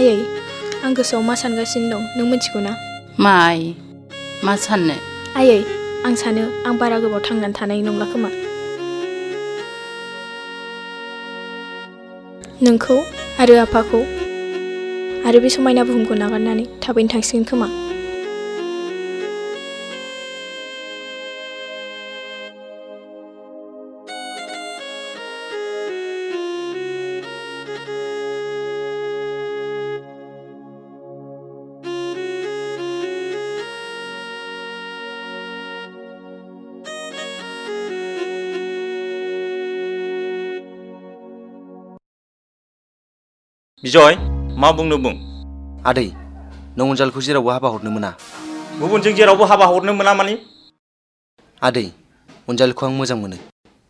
आयै आं गोसोआव मा सानगासिनो दं नों मिथिगौ ना? माइ मा साननो? आयै आं सानो आं बारा गोबाव थांनानै थानाय नंला खोमा। नोंखौ आरो आफाखौ आरो बे समायना बुहुमखौ नागारनानै थाबैनो थांसिगोन खोमा। बिजय मा बुंनो बुं। आदै नों अनजालिखौ जेरावबो हाबा हरनो मोना। गुबुनजों जेरावबो हाबा हरनो मोना मानि? आदै अनजालिखौ आं मोजां मोनो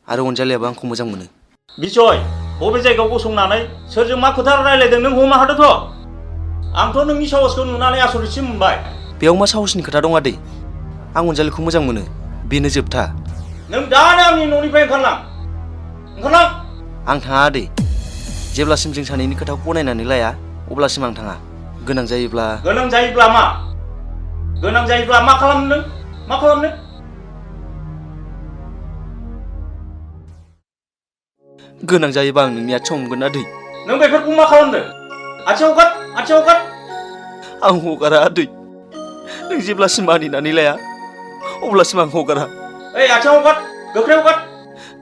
आरो अनजालियाबो आंखौ मोजां मोनो। बिजय बबे जायगायाव गसंनानै सोरजों मा खोथा रायलायदों नों हमनो हादोंथ'? आंथ' नोंनि साहसखौ नुनानै आसरितसो मोनबाय। बेयाव मा साहसनि खोथा दं आदै? आं अनजालिखौ मोजां मोनो, बेनो जोबथा। नों दानो आंनि न'निफ्राय ओंखारलां। आं थाङा आदै। जेब्लासिम जों सानैनि खोथाखौ गनायनानै लाया अब्लासिम आं थाङा। गोनां जायोब्ला मा? गोनां जायोब्ला मा खालामनो? मा खालामनो? गोनां जायोबा आं नोंनि आथिङाव हमगोन आदै। नों बेफोरखौ मा खालामदों? आथिङाव हगार, आथिङाव हगार। आं हगारा आदै। नों जेब्लासिम मानिनानै लाया अब्लासिम आं हगारा। ओइ आथिङाव हगार, गोख्रै हगार।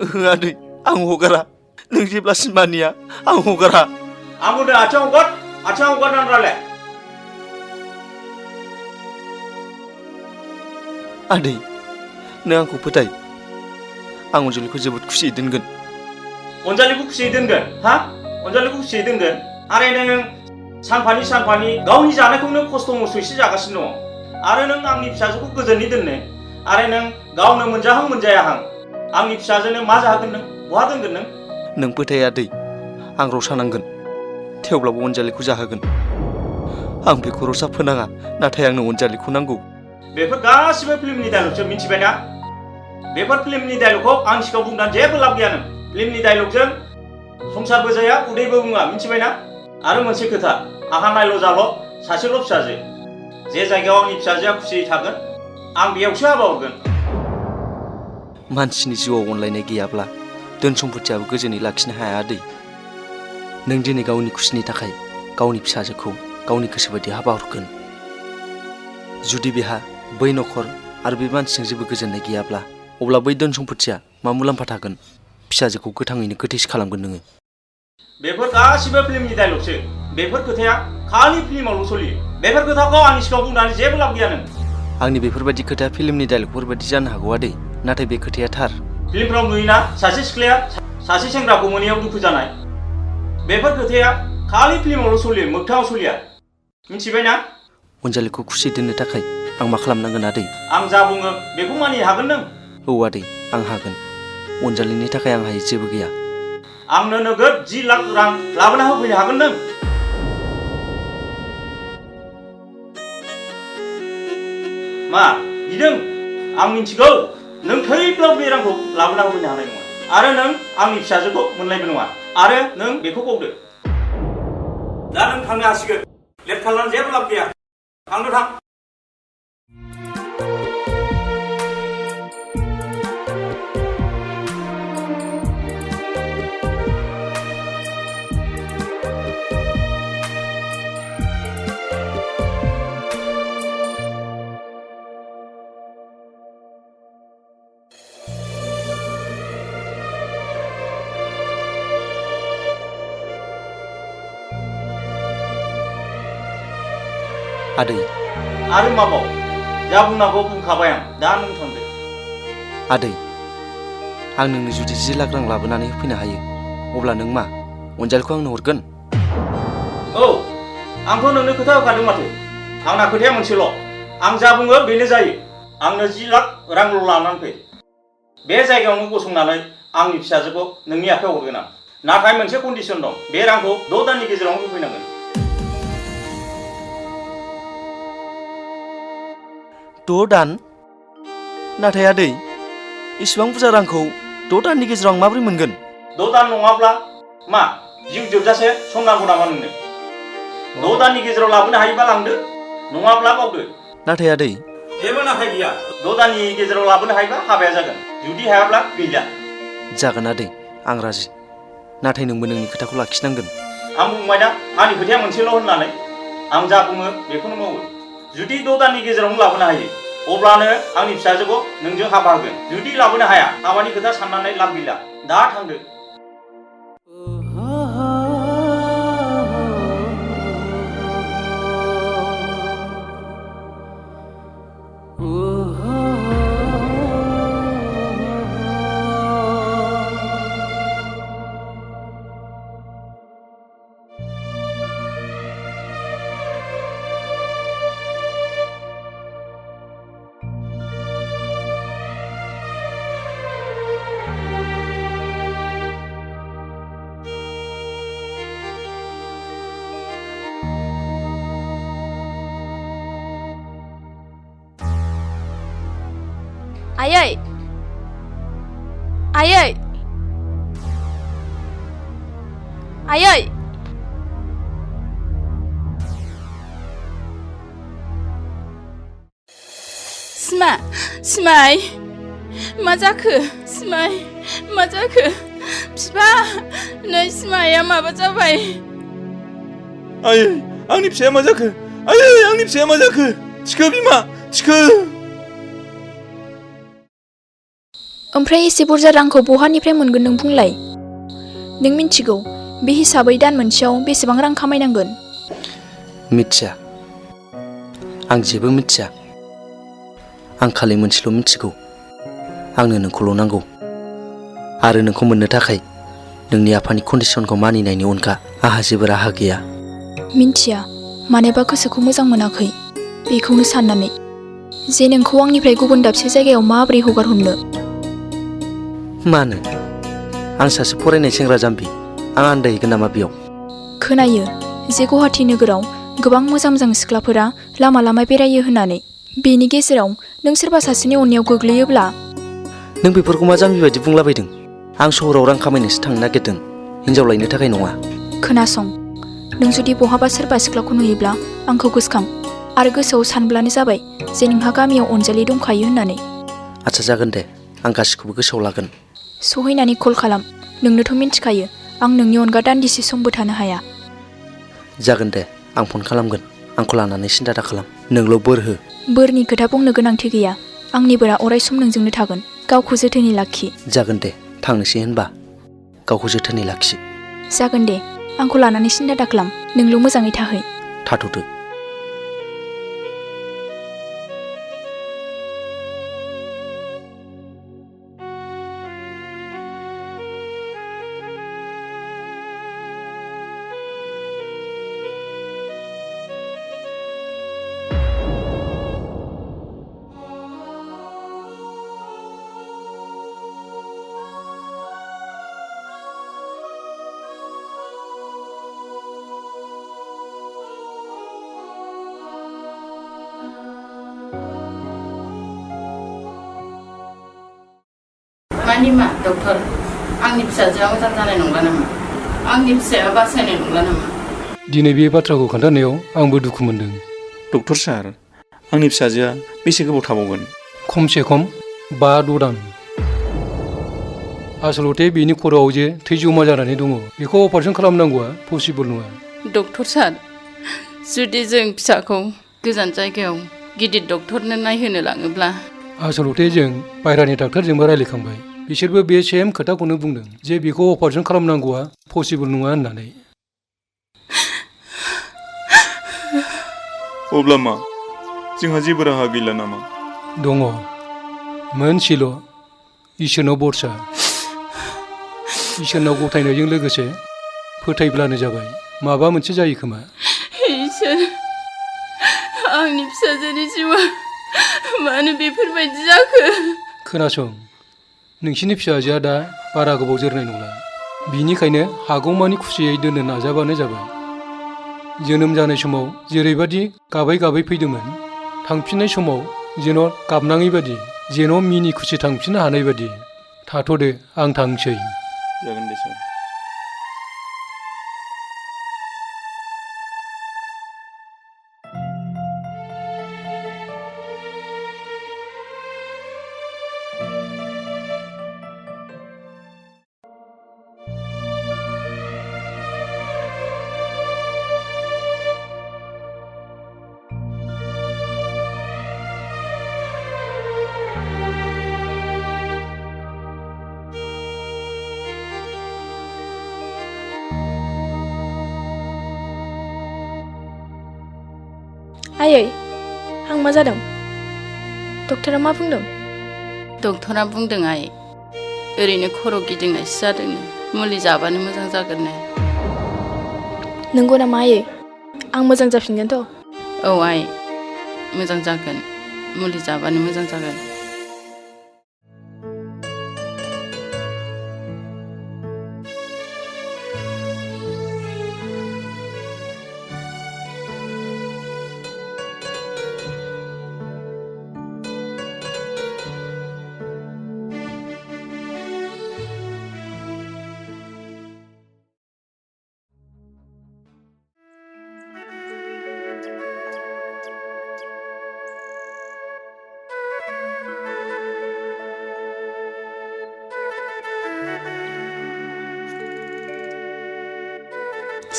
ओहो आदै आं हगारा। नों जेब्लासिम मानिया आं हगारा। आं बुंदों आथिङाव हगार, आथिङाव हगारनानै रायलाय। आदै नों आंखौ फोथाय, आं अनजालिखौ जोबोद खुसियै दोनगोन। अनजालिखौ खुसियै दोनगोन? हा? अनजालिखौ खुसियै दोनगोन? आरो नों सानफानि गावनि जानायखौनो खस्थ' मस्थ'यैसो जागासिनो दङ। आरो नों आंनि फिसाजोखौ गोजोनै दोननो आरो नों गावनो मोनजाहां मोनजायाहां आंनि फिसाजोनो मा जाहोगोन नों? बहा दोनगोन नों? नों फोथाय आदै, आं रसा नांगोन थेवब्लाबो अनजालिखौ जाहोगोन। आं बेखौ रसा फोनाङा, नाथाय आंनो अनजालिखौ नांगौ। बेफोर गासिबो फिल्मनि डायलगसो, मिथिबायना? बेफोर फिल्मनि डायलगखौ आं सिगाङाव बुंनानै जेबो लाब गैया नों। फिल्मनि डायलगजों संसारबो जाया उदैबो बुङा, मिथिबायना? आरो मोनसे खोथा, आंहा नायल' जाल' सासेल' फिसाजो। जे जायगायाव आंनि फिसाजोआ खुसियै थागोन आं बेयावसो हाबा हरगोन। मानसिनि जिउआव अनलायनाय गैयाब्ला धोन सम्फथियाबो गोजोनै लाखिनो हाया आदै। नों दिनै गावनि खुसिनि थाखाय गावनि फिसाजोखौ गावनि गोसोबायदि हाबा हरगोन। जुदि बेहा बै न'खर आरो बे मानसिजों जेबो गोजोननाय गैयाब्ला अब्ला बै धोन सम्फथिया मा मुलाम्फा थागोन? फिसाजोखौ गोथाङैनो गोथैसो खालामगोन नोङो। बेफोर गासिबो फिल्मनि डायलगसो। बेफोर खोथाया खालि फिल्मावल' सोलियो। बेफोर खोथाखौ आंनि सिगाङाव बुंनानै जेबो लाब गैया नों। आंनि बेफोरबायदि खोथाया फिल्मनि डायलगफोर बायदि जानो हागौ आदै, नाथाय बे खोथाया थार। फिल्मफ्राव नुयोना सासे सिख्लाया सासे सेंग्राखौ मोनैयाव दुखु जानाय? बेफोर खोथाया खालि फिल्मावल' सोलियो, मोगथाङाव सोलिया। मिथिबायना? अनजालिखौ खुसि दोननो थाखाय आं मा खालामनांगोन आदै? आं जा बुङो बेखौ मानिनो हागोन नों? औ आदै आं हागोन। अनजालिनि थाखाय आंहा जेबो गैया। आंनो नोगोद 10 लाख रां लाबोना होफैनो हागोन नों? मा गिदों? आं मिथिगौ नों थैब्लाबो बे रांखौ लाबोना होफैनो हानाय नङा। आरो नों आंनि फिसाजोखौ मोननायबो नङा। आरो नों बेखौ बावदो। दा नों थांनो हासिगोन। लेट खालामनानै जेबो लाब गैया। थांनो थां। आदै आरो माबाव? जा बुंनांगौ बुंखाबाय आं। दा नों थांदो। आदै आं नोंनो जुदि 10 लाख रां लाबोनानै होफैनो हायो अब्ला नों मा अनजालिखौ आंनो हरगोन? औ आंथ' नोंनो खोथा होखादों माथो। आंना खोथाया मोनसेल'। आं जा बुङो बेनो जायो। आंनो 10 लाख रांल' लानानै फै। बे जायगायावनो गसंनानै आंनि फिसाजोखौ नोंनि आखायाव हरगोन आं। नाथाय मोनसे कन्डिसन दं। बे रांखौ 6 दाननि गेजेरावनो होफैनांगोन। 6 दान? नाथाय आदै इसिबां बुरजा रांखौ 6 दाननि गेजेराव आं माबोरै मोनगोन? 6 दान नङाब्ला मा जिउ जोबजासे सम नांगौ नामा नोंनो? द' दाननि गेजेराव लाबोनो हायोबा लांदो नङाब्ला बावदो नाथाय आदै जेबो नाथाय गैया 6 दाननि गेजेराव लाबोनो हायोबा हाबाया जागोन जुदि हायाब्ला गैला जागोन आदै आं राजि नाथाय नोंबो नोंनि खोथाखौ लाखिनांगोन आं बुंबायना आंनि खोथाया मोनसेल' होननानै आं जा बुङो बेखौनो मावो जुदि 6 दाननि गेजेरावनो लाबोनो हायो अब्लानो आंनि फिसाजोखौ नोंजों हाबा होगोन जुदि लाबोनो हाया हाबानि खोथा साननानै लाब गैला दा थांदो आयै आयै आयै सिमाय मा जाखो सिमाय मा जाखो बिफा नै सिमाया माबा जाबाय आयै आंनि फिसाया मा जाखो आयै आंनि फिसाया मा जाखो थिखो बिमा थिखो ओमफ्राय एसे बुरजा रांखौ बहानिफ्राय मोनगोन नों बुंलाय नों मिन्थिगौ बे हिसाबै दान मोनसेयाव बेसेबां रां खामायनांगोन मिथिया आं जेबो मिथिया आं खालि मोनसेल' मिथिगौ आंनो नोंखौल' नांगौ आरो नोंखौ मोननो थाखाय नोंनि आफानि कन्डिसनखौ मानिनायनि अनगा आंहा जेबो राहा गैया मिन्थिया मानोबा गोसोखौ मोजां मोनाखै बेखौनो साननानै जे नोंखौ आंनिफ्राय गुबुन दाबसे जायगायाव माबोरै हगारहरनो मानो आं सासे फरायनाय सेंग्रा जाम्बि आं आन्दायहैगोन नामा बेयाव खोनायो जे गुवाहाटि नोगोराव गोबां मोजां मोजां सिख्लाफोरा लामा लामा बेरायो होननानै बेनि गेजेराव नों सोरबा सासेनि अननायाव गोग्लैयोब्ला नों बेफोरखौ मा जाम्बि बायदि बुंलाबायदों आं सहराव रां खामायनोसो थांनो नागिरदों हिन्जाव लायनो थाखाय नङा खोनासं नों जुदि बहाबा सोरबा सिख्लाखौ नुयोब्ला आंखौ गोसोखां आरो गोसोआव सानब्लानो जाबाय जे नोंहा गामियाव अनजालि दंखायो होननानै आच्छा जागोन दे आं गासिखौबो गोसोआव लागोन सहैनानै कल खालाम नोंनोथ' मिन्थिखायो आं नोंनि अनगा दान्दिसे समबो थानो हाया जागोन दे आं फन खालामगोन आंखौ लानानै सिन्था दा खालाम नोंल' बोर हो बोरनि खोथा बुंनो गोनांथि गैया आंनि बोरा अरायसम नोंजोंनो थागोन गावखौ जोथोनै लाखि जागोन दे थांनोसै होनबा गावखौ जोथोनै लाखि जागोन दे आंखौ लानानै सिन्था दाखालाम नोंल' मोजाङै थाहै थाथ'दो मानि मा डक्टर आंनि फिसाजोआ मोजां जानाय नंला नामा आंनि फिसाया बासायनाय नंला नामा दिनै बे बाथ्राखौ खोन्थानायाव आंबो दुखु मोनदों डक्टर सार आंनि फिसाजोआ बेसे गोबाव थाबावगोन खमसे खम 5-6 दान आसलथे बेनि खर'आव जे थै जमा जानानै दङ बेखौ अपारेसन खालामनांगौआ पसिबल नङा डक्टर सार जुदि जों फिसाखौ गोजान जायगायाव गिदिर डक्टरनो नायहोनो लाङोब्ला आसलथे जों बायह्रानि डाक्टारजोंबो रायलायखांबाय बिसोरबो बे सेम खोथाखौनो बुंदों जे बेखौ अपारेसन खालामनांगौआ पसिबल नङा होननानै अब्ला मा जोंहा जेबो राहा गैला नामा दङ मोनसेल' इसोरनाव बरसा इसोरनाव गथायनायजों लोगोसे फोथायब्लानो जाबाय माबा मोनसे जायो खोमा इसोर आंनि फिसाजोनि जिउआ मानो बेफोरबायदि जाखो खोनासं नोंसिनि फिसाजोआ दा बारा गोबाव जोरनाय नंला बिनिखायनो हागौमानि खुसियै दोननो नाजाबानो जाबाय जोनोम जानाय समाव जेरैबादि गाबै गाबै फैदोंमोन थांफिननाय समाव जेन' गाबनाङै बादि जेन' मिनि खुसि थांफिननो हानाय बादि थाथ'दो आं थांसै जागोन दे सार आयै आं मा जादों डक्टरा मा बुंदों डक्टरा बुंदों आइ ओरैनो खर' गिदिंनायसो जादोंनो मुलि जाबानो मोजां जागोननो नंगौ नामा आयै आं मोजां जाफिनगोनथ' औ आइ मोजां जागोन मुलि जाबानो मोजां जागोन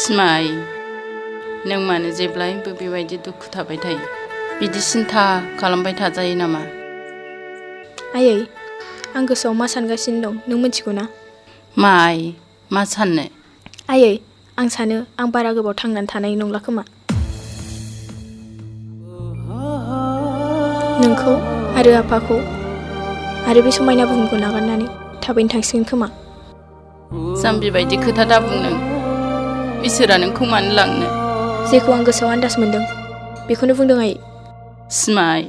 सिमाइ नों मानो जेब्लायबो बेबायदि दुखु थाबाय थायो बिदि सिन्था खालामबाय थाजायो नामा आयै आं गोसोआव मा सानगासिनो दं नों मिथिगौ ना मा आइ मा साननो आयै आं सानो आं बारा गोबाव थांनानै थानाय नंला खोमा नोंखौ आरो आफाखौ आरो बे समायना बुहुमखौ नागारनानै थाबैनो थांसिगोन खोमा जाम्बि बायदि खोथा दा बुं नों इसोरा नोंखौ मानो लांनो जेखौ आं गोसोआव आन्दाज मोनदों बेखौनो बुंदों आयै सिमाइ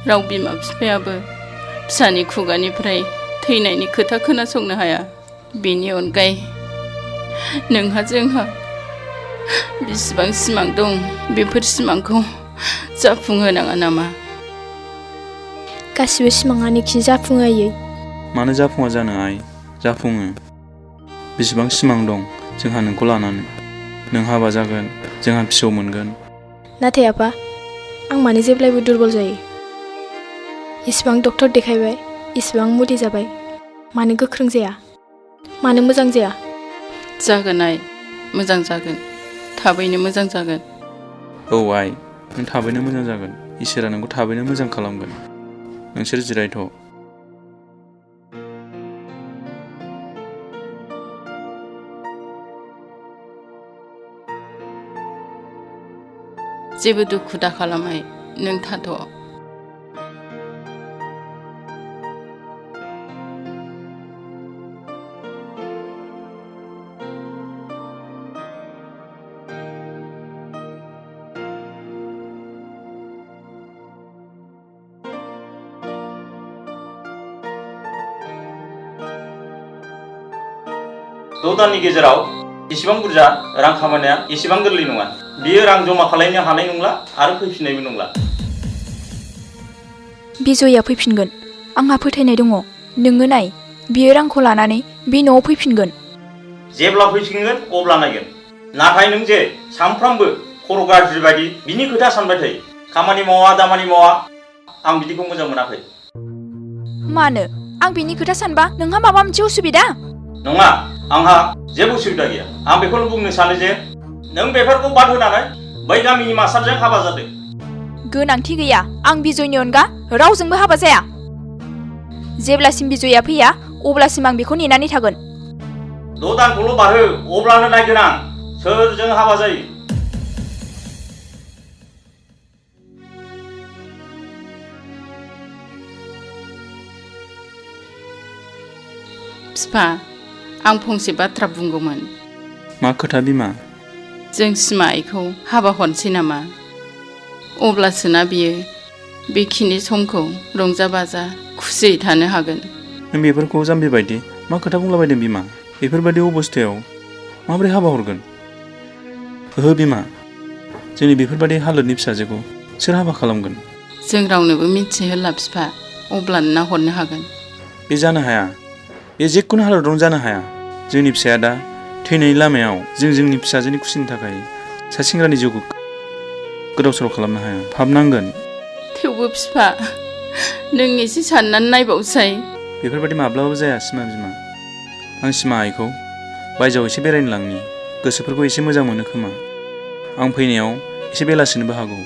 राव बिमा बिफायाबो फिसानि खुगानिफ्राय थैनायनि खोथा खोनासंनो हाया बेनि अनगायै नोंहा जोंहा बेसेबां सिमां दं बेफोर सिमांखौ जाफुंहोनाङा नामा गासिबो सिमाङानोखि जाफुङो आयै मानो जाफुङा जानो आइ जाफुङो बेसेबां सिमां दं जोंहा नोंखौ लानानै नों हाबा जागोन जोंहा फिसौ मोनगोन नाथाय आफा आं मानो जेब्लायबो दुरबल जायो इसिबां डक्टर देखायबाय इसिबां मुलि जाबाय मानो गोख्रों जाया मानो मोजां जाया जागोन आइ मोजां जागोन थाबैनो मोजां जागोन औ आइ नों थाबैनो मोजां जागोन इसोरा नोंखौ थाबैनो मोजां खालामगोन नोंसोर जिरायथ' जेबो दुखु दा खालाम आइ नों थाथ' द' दाननि गेजेराव इसिबां बुरजा रां खामायनाया इसिबां गोरलै नङा बियो रां जमा खालामनो हानाय नंला आरो फैफिननायबो नंला बिजयआ फैफिनगोन आंहा फोथायनाय दङ नोङो नाय बियो रांखौ लानानै बे न'आव फैफिनगोन जेब्ला फैफिनगोन अब्ला नायगोन नाथाय नों जे सानफ्रामबो खर' गाज्रि बायदि बिनि खोथा सानबाय थायो खामानि मावा दामानि मावा आं बिदिखौ मोजां मोनाखै मानो आं बिनि खोथा सानबा नोंहा माबा मोनसे उसुबिदा नङा आंहा जेबो उसुबिदा गैया आं बेखौनो बुंनो सानो जे नों बेफोरखौ बाद होनानै बै गामिनि मास्टारजों हाबा जादों गोनांथि गैया आं बिजयनि अनगा रावजोंबो हाबा जाया जेब्लासिम बिजयआ फैया अब्लासिम आं बेखौ नेनानै थागोन 6 दानखौल' बारहो अब्लानो नायगोन आं सोरजों हाबा जायो बिफा आं फंसे बाथ्रा बुंगौमोन मा खोथा बिमा जों सिमाइखौ हाबा हरनोसै नामा अब्लासोना बियो बेखिनि समखौ रंजा बाजा खुसियै थानो हागोन नों बेफोरखौ जाम्बि बायदि मा खोथा बुंलाबायदों बिमा बेफोरबायदि अबस्थायाव माबोरै हाबा हरगोन ओहो बिमा जोंनि बेफोरबायदि हालोदनि फिसाजोखौ सोर हाबा खालामगोन जों रावनोबो मिथिहोला बिफा अब्लानो ना हरनो हागोन बे जानो हाया बे जिखुनु हालोदावनो जानो हाया जोंनि फिसाया दा थैनायनि लामायाव जों जोंनि फिसाजोनि खुसिनि थाखाय सासे सेंग्रानि जिउखौ गोदाव सोराव खालामनो हाया भाबनांगोन थेवबो बिफा नों एसे साननानै नायबावसाय बेफोरबायदि माब्लाबाबो जाया सिमा बिमा आं सिमा आइखौ बायजोआव एसे बेरायनो लांनि गोसोफोरखौ एसे मोजां मोनो खोमा आं फैनायाव एसे बेलासिनोबो हागौ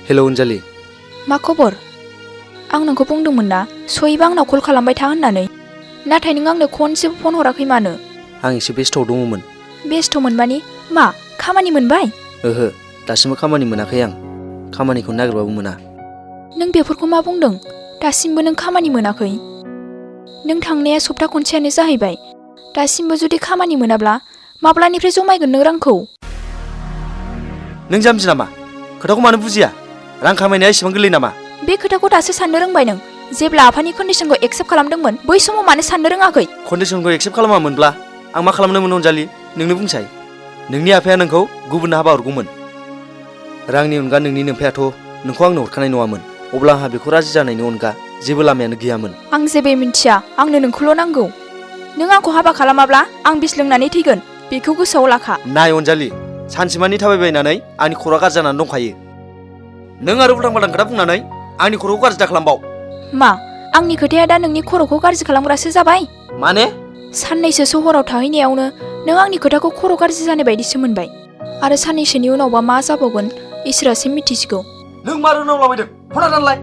हेल' अनजालि। मा खबर? आं नोंखौ बुंदोंमोन ना सयबा आंनाव कल खालामबाय था होननानै, नाथाय नों आंनो खनसेबो फन हराखै मानो? आं एसे बेस्थ'आव दङमोन। बेस्थ'मोन मानि मा खामानि मोनबाय? ओहो, दासिमबो खामानि मोनाखै आं। खामानिखौ नागिरबाबो मोना। नों बेफोरखौ मा बुंदों? दासिमबो नों खामानि मोनाखै? नों थांनाया सप्ता खनसेयानो जाहैबाय। दासिमबो जुदि खामानि मोनाब्ला माब्लानिफ्राय जमायगोन नों रांखौ? नों जाम्बि नामा? खोथाखौ मानो बुजिया? रां खामायनाया एसेबां गोरलै नामा? बे खोथाखौ दासो साननो रोंबाय नों। जेब्ला आफानि कन्डिसनखौ एक्सेप्ट खालामदोंमोन बै समाव मानो साननो रोङाखै? कन्डिसनखौ एक्सेप्ट खालामामोनब्ला आं मा खालामनोमोन अनजालि? नोंनो बुंसाय। नोंनि आफाया नोंखौ गुबुननो हाबा हरगौमोन। रांनि अनगा नोंनि नोमफायाथ' नोंखौ आंनो हरखानाय नङामोन। अब्ला आंहा बेखौ राजि जानायनि अनगा जेबो लामायानो गैयामोन। आं जेबो मिन्थिया, आंनो नोंखौल' नांगौ। नों आंखौ हाबा खालामाब्ला आं बिस लोंनानै थैगोन, बेखौ गोसोआव लाखा। नाय अनजालि, सानसेमानि थाबायबायनानै आंनि खर'आ गाज्रि जानानै दंखायो। नों आरो उल्टां फाल्टां खोथा बुंनानै आंनि खर'खौ गाज्रि दा खालामबाव। मा आंनि खोथाया दा नोंनि खर'खौ गाज्रि खालामग्रासो जाबाय? माने? साननैसो सहराव थाहैनायावनो नों आंनि खोथाखौ खर' गाज्रि जानाय बायदिसो मोनबाय। आरो साननैसोनि उनावबा मा जाबावगोन इसोरासो मिथिसिगौ। नों मा रोंनांलाबायदों? फना दानलाय।